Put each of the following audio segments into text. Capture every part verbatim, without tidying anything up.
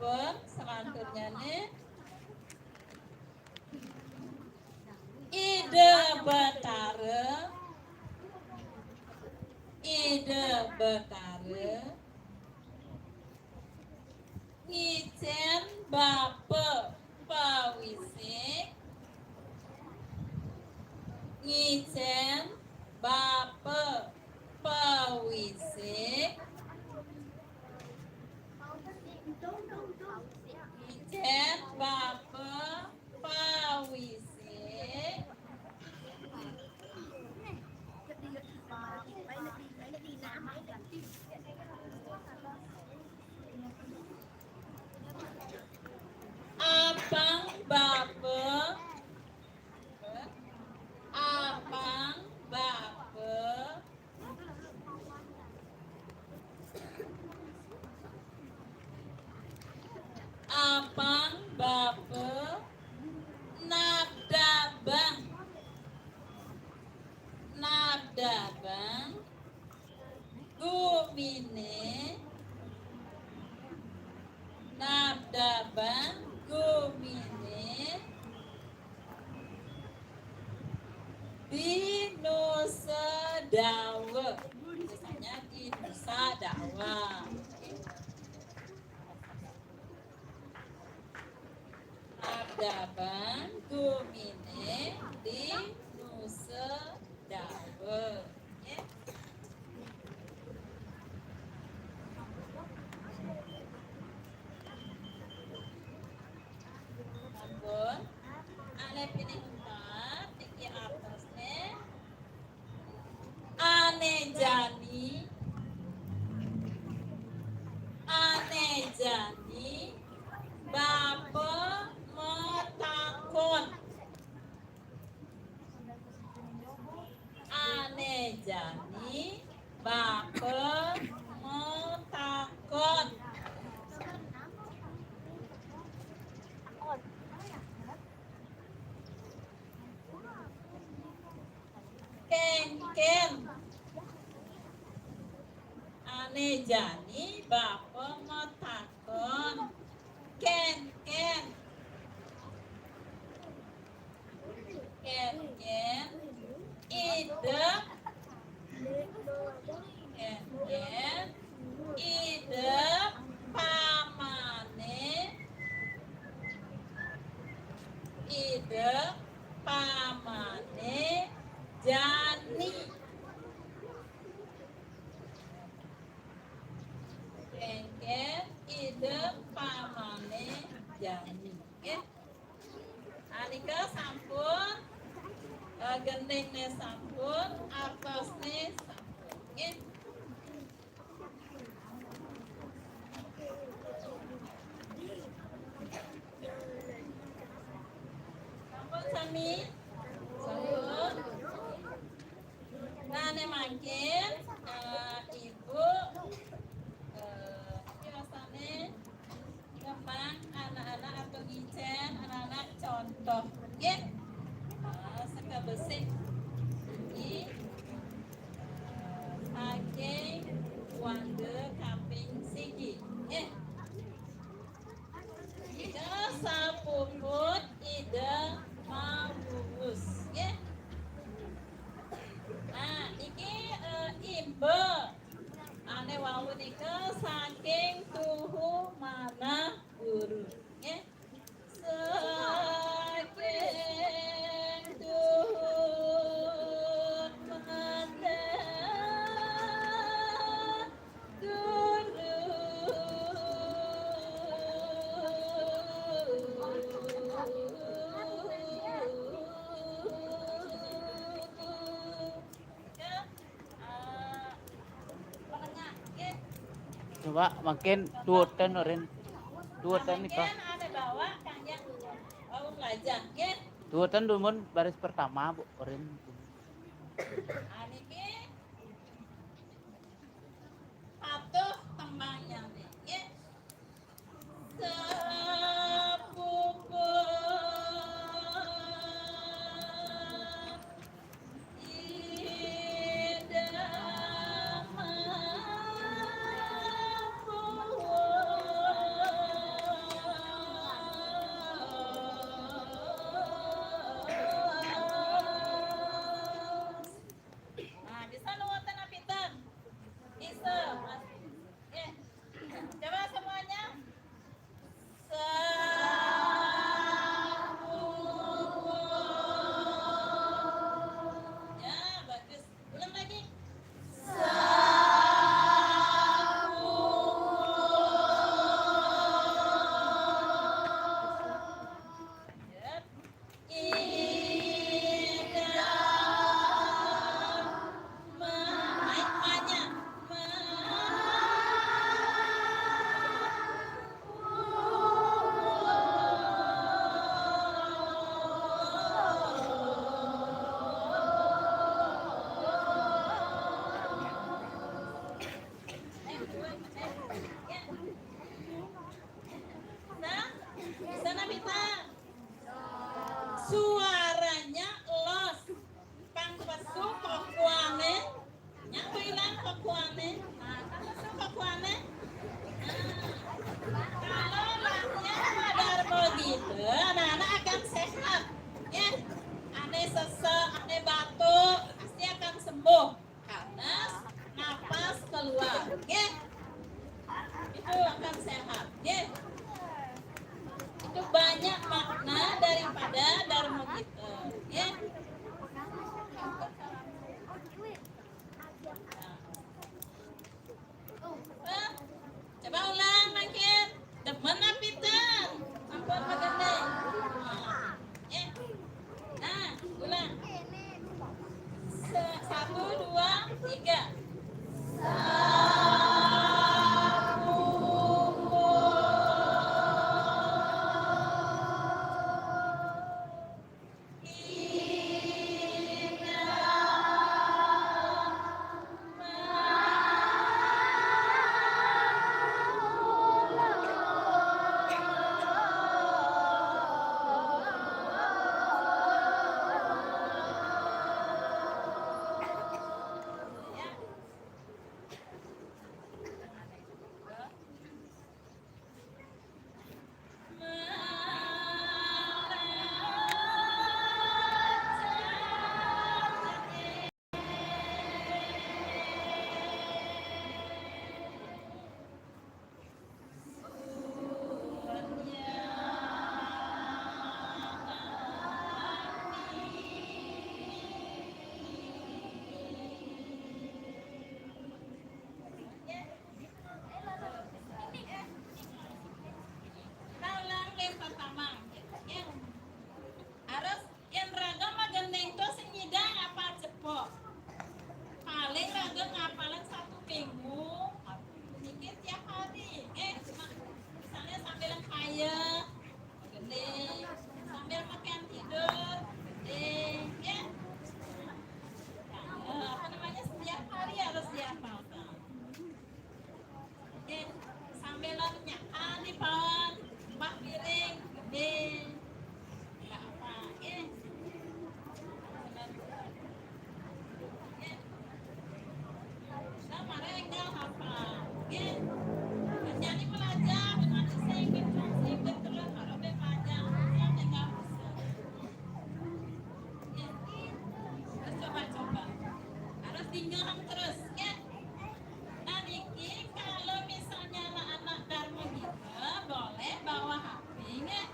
Pun, selanjutnya nih. Ida Betara. Ida Betara. Ngicén bapa pawisik. Ngicén bapa pawisik. Ngicén bapa pawisik. Apang bapa. Apang bapa. Apang bapa. Nabdabang. Nabdabang. Guminé. Nabdabang guminé. Di Nusa Dawa. Tulisannya di Nusa Dawa. Nabdabang guminé di Nusa Dawa. Nggih. Sampun. Ané pining empat, niki artosné. Ané jani. Ané jani. Bapa matakon. Ané jani. Bapa matakon. Kénkén. Ané jani bapa matakon. Kénkén. Kénkén. Ida. Kénkén. Ida pamané. Ida pamané jani. Kénkén. Ida pamané jani. Nggih. Anika sampun, eh, gendingné sampun, artosné sampun. Nggih. Sampun sami? Sampun. Nah, né mangkin, eh, Ibu, eh, iki wastané ngembang anak-anak atau ngicén anak-anak contoh, nggih. Eh, sekabesik. Niki, eh, saking Wanda kaping siji, nggih. Ida sapuput Ida mawuwus, nggih. Nah, niki, eh, imba. Ané wau nika saking Tuhu Manah Guru, nggih. Saking Tuhu Manah Guru. Coba mangkin tuutan, Rin. Tuutan nika. Tuutan dumun baris pertama, Bu, Rin. Niki patuh tembangnya, nggih. Sapuput Ida mawuwus. sesek, ada batuk, pasti akan sembuh karena napas keluar. Nggih. Itu akan sehat. Nggih. Itu banyak makna daripada Darma Gita. Nggih. Coba ulang mangkin. Demen apa ten? Sampun magending. Nggih. Nah, ulang. Sa-, satu, dua, tiga. Kita ulang yang pertama. Harus yang raga magending to sing nyidang apal cepok. Paling raga ngapalan satu minggu, niki tiap hari. Eh, misalnya sambil kaya, magending. Sambil makan tidur, magending. Ya. Eh, apa namanya, setiap hari harus dihafalkan. Eh, sambilan nyakal di pawan, mbah piring, gede. Nggak apa, eh. Eh. Nah, mari enggal apa? Eh. Jadi belajar, dengan sing, sing terus, baru belajar. Yang tinggal bisa. Eh. Terus coba-coba. Harus tinggal terus, ya. Nah, niki kalau misalnya anak-anak Darma Gita, boleh bawa H P, nggih.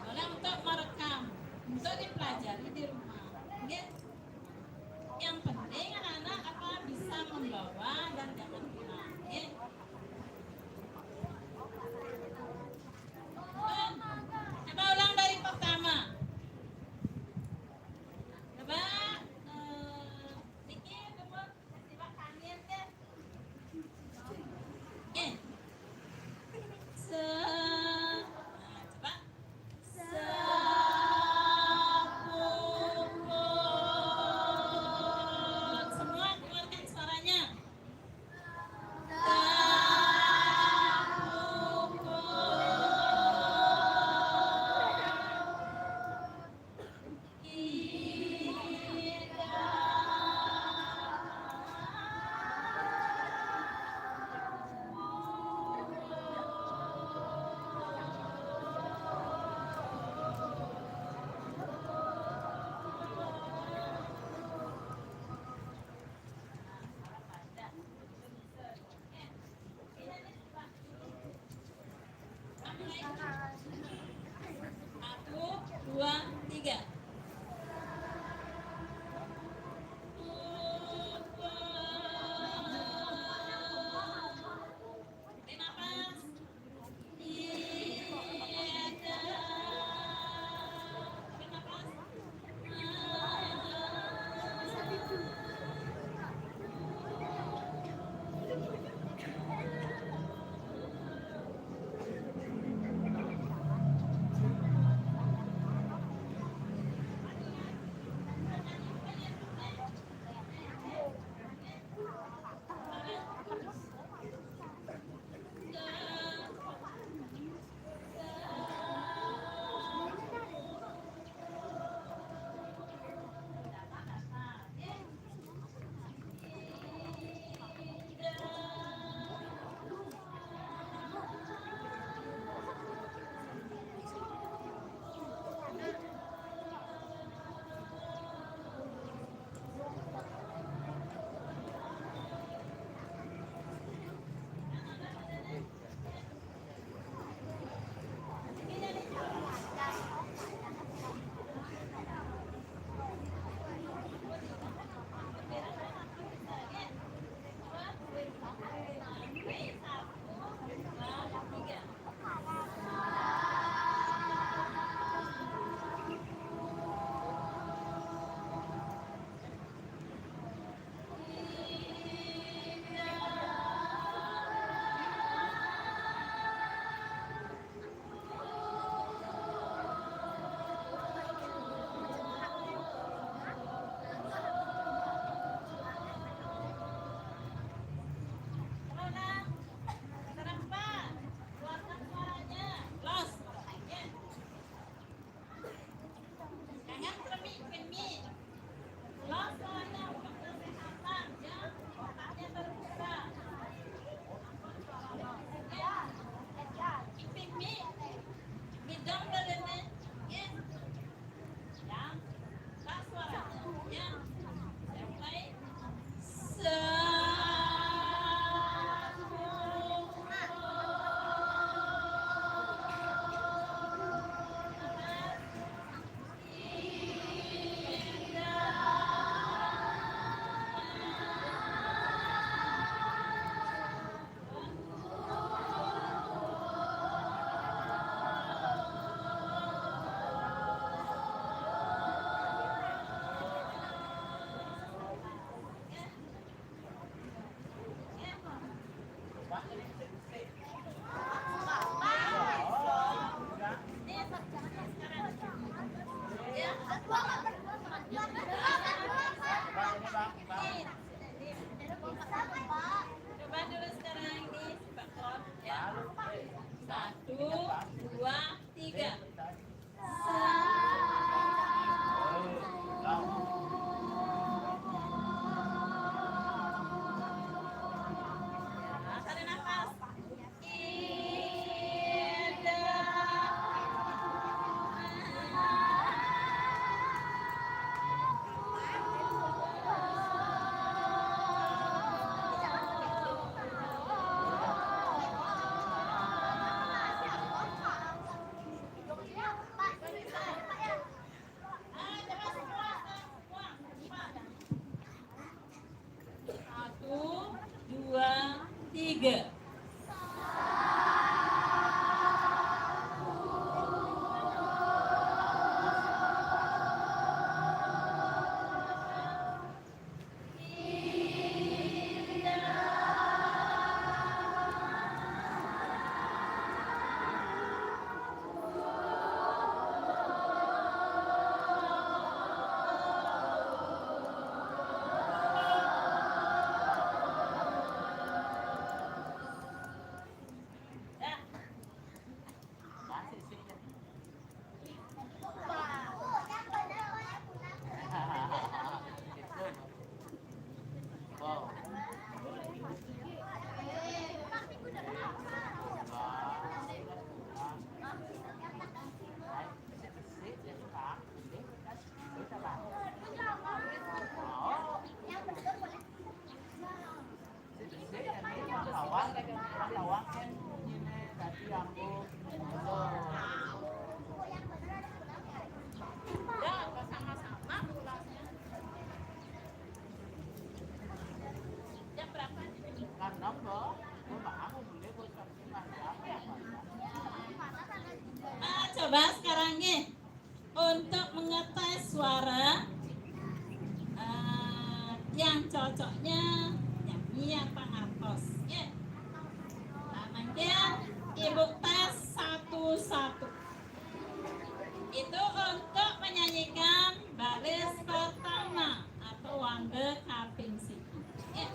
Boleh untuk merekam, untuk dipelajari di rumah, nggih. Yang penting anak-anak apa bisa membawa dan jangan hilang, nggih. Tiga. Ah, coba sekarang nih, untuk mengetes suara, eh, yang cocoknya nyanyi apa ngartos, ya. Nah, mungkin Ibu tes satu-satu. Itu untuk menyanyikan baris pertama atau wangge kaping siji. Ya.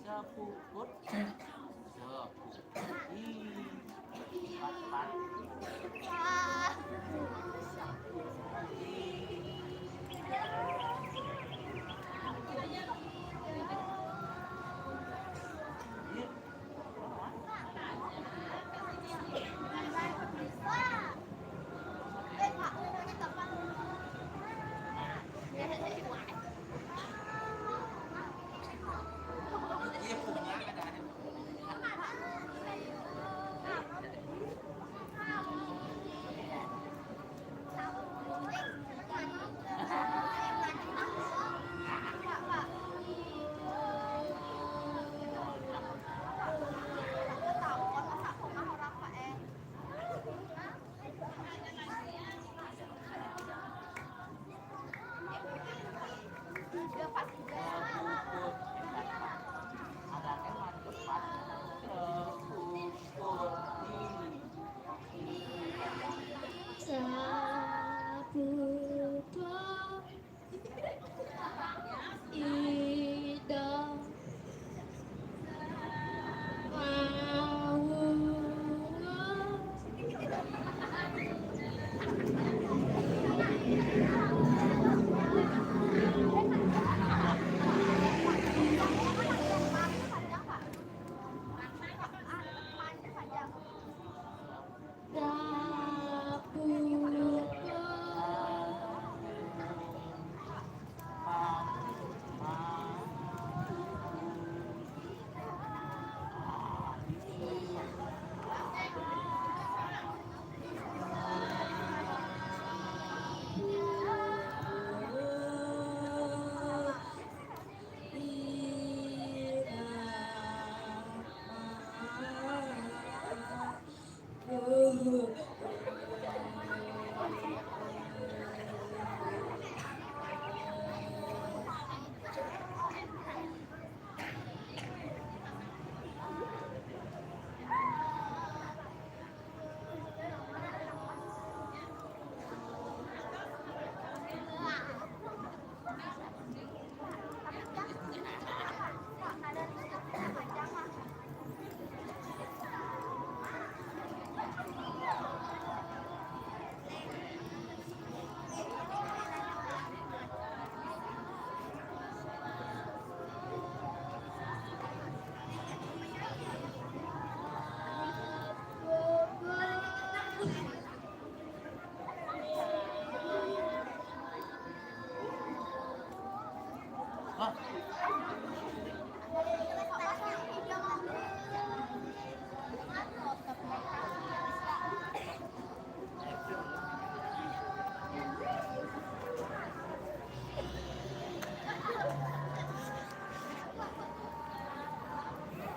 Sepuput. Sepuput. Ih, empat, empat.